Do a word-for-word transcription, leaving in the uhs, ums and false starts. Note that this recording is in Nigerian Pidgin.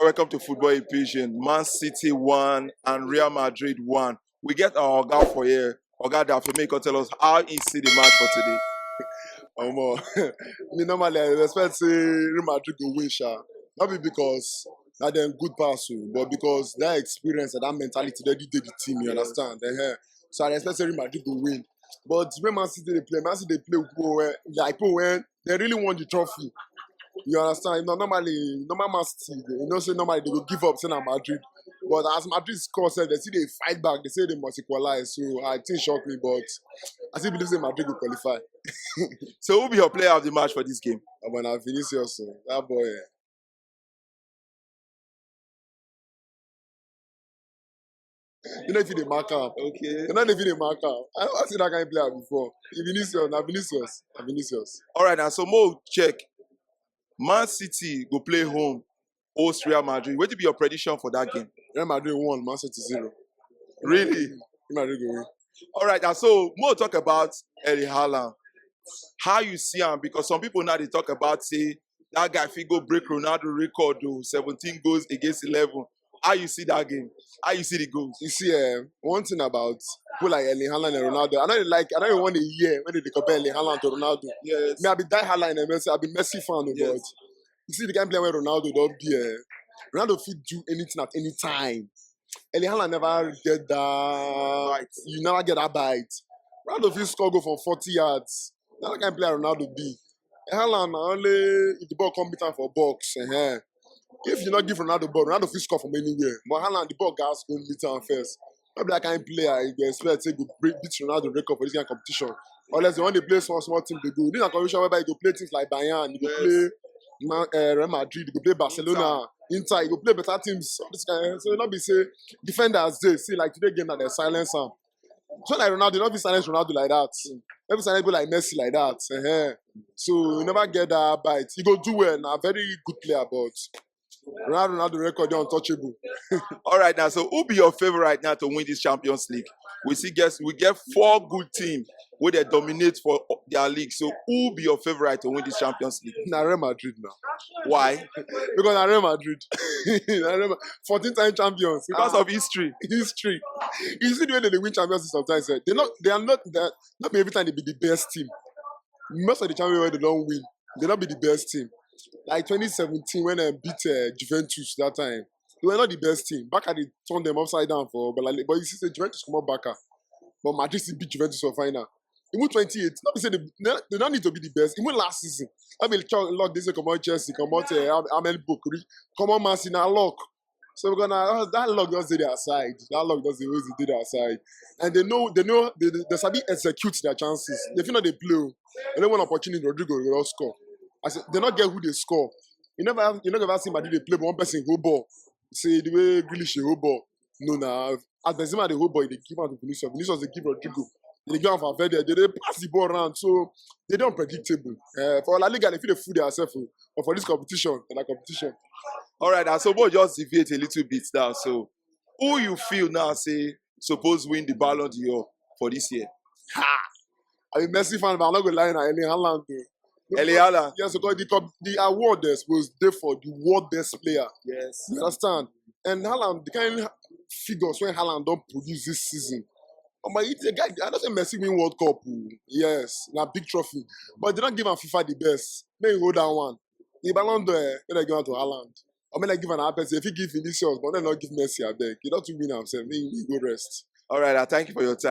Welcome to Football in Pidgin. Man City one and Real Madrid one. We get our oga for here. Oga Dafe, make him tell us how he see the match for today. Omo, me normally I expect say Real Madrid go win, sha. Not be because na dem good pass o, but because that experience and that mentality dey dey the team, you understand? Ehen. So I expect say Real Madrid go win. But when Man City dey play, Man City dey play with people wey, like, people wey they really want the trophy. You understand? You know, normally, normal Man City, you know, say normally they go give up, say na Madrid. But as Madrid score, sef, they still dey fight back. They say they must equalize. So I think shock me, but I still believe say Madrid go qualify. So who be your player of the match for this game? Omo, na Vinicius o, that boy. Eh. You know if you dey mark am. Okay. You know if you dey mark am. I never see that kind of player before. Vinicius, na Vinicius, na Vinicius. All right, now so mo check. Man City go play home, host Real Madrid. What be your prediction for that game? Real Madrid one, Man City zero. Really? Real Madrid go win. All right, now so more talk about Erling Haaland. How you see him? Because some people now they talk about say that guy fit go break Ronaldo record o, seventeen goals against eleven. How you see that game? How you see the goals? You see, eh, one thing about people like Erling Haaland and Ronaldo, I don't like, I don't even want to hear when they compare Erling Haaland to Ronaldo. Yes. Me, I be die Haaland and Messi. I be Messi fan, o, yes, but you see the kind of player wey Ronaldo don be. Eh, Ronaldo fit do anything at any time. Erling Haaland never get that. Bite. You never get that bite. Ronaldo fit score goal from forty yards. Na that kind of player Ronaldo be. Haaland na only if the ball come meet am for box. Eh. If you not give Ronaldo ball, Ronaldo fit score from anywhere. But Haaland, the ball gas go meet am first. Not be that kind of player you go expect say go break, beat Ronaldo record for this kind of competition. Unless they want to play small small team, they go. This na competition whereby you go play things like Bayern, you go, yes, play Man, uh, Real Madrid, you go play Barcelona, Inter, you go play better teams. All this kind. So not be say defenders dey see like today game that they silence am. So like Ronaldo, not be silence Ronaldo like that. Not be silence people like Messi like that. Eh. So you never get that bite. You go do well. Na very good player, but Ronaldo, Ronaldo record dey untouchable. All right, now so who be your favorite now to win this Champions League? We see, guess we get four good teams where they dominate for their league. So who be your favorite to win this Champions League? Na Real Madrid now. Why? Because na Real Madrid. Na Real Ma-, fourteen time champions. Because, ah, of history. History. You see the way they dey win Champions League sometimes. Eh? They not. They are not. They are, not be every time they be the best team. Most of the champions wey they don't win, they not be the best team. Like twenty seventeen when I beat uh, Juventus that time, they were not the best team. Barca dey turn them upside down for, but like, but you see, say Juventus come out Barca, but Madrid still beat Juventus for final. Even twenty-eight, not be say they, they, they don't need to be the best. Even last season, I mean, Lord, they say come out Chelsea, come out uh, Amel Bokri, come out Man City, na luck. So we're gonna that luck just dey their side. That luck just dey always dey their side, and they know they know they they, they sabi execute their chances. They feel not they play. They don't want opportunity. Rodrigo will score. I said they not get who they score. You never have, you never ever see Madrid they play but one person go ball. Say the way Grealish dey hold ball. No, na as Benzema dey hold ball, they give am to Vinicius. Vinicius they give Rodrigo. They give am for Valverde. They, they pass the ball around, so they don't predictable. Uh, for La Liga, they feel they fool themselves. But for this competition, na competition. All right, now so we'll just deviate a little bit now. So who you feel now say suppose win the Ballon d'Or for this year? Ha! I'm a Messi fan, but I'm not gonna lie now. Erling Haaland, though. Erling Haaland. Yes, because the comp- the award is supposed there for the world best player. Yes. You understand? And Haaland, the kind of figures when Haaland don't produce this season. Oh my, it's a guy. I don't say Messi win World Cup. Oh. Yes, na big trophy, but they don't give him FIFA the best. May go down one. The Ballon d'Or, eh, when they give am to Haaland, or may they give an person. If he give Vinicius, but they not give Messi, I beg. He don't win himself. He, he go rest. All right, I thank you for your time.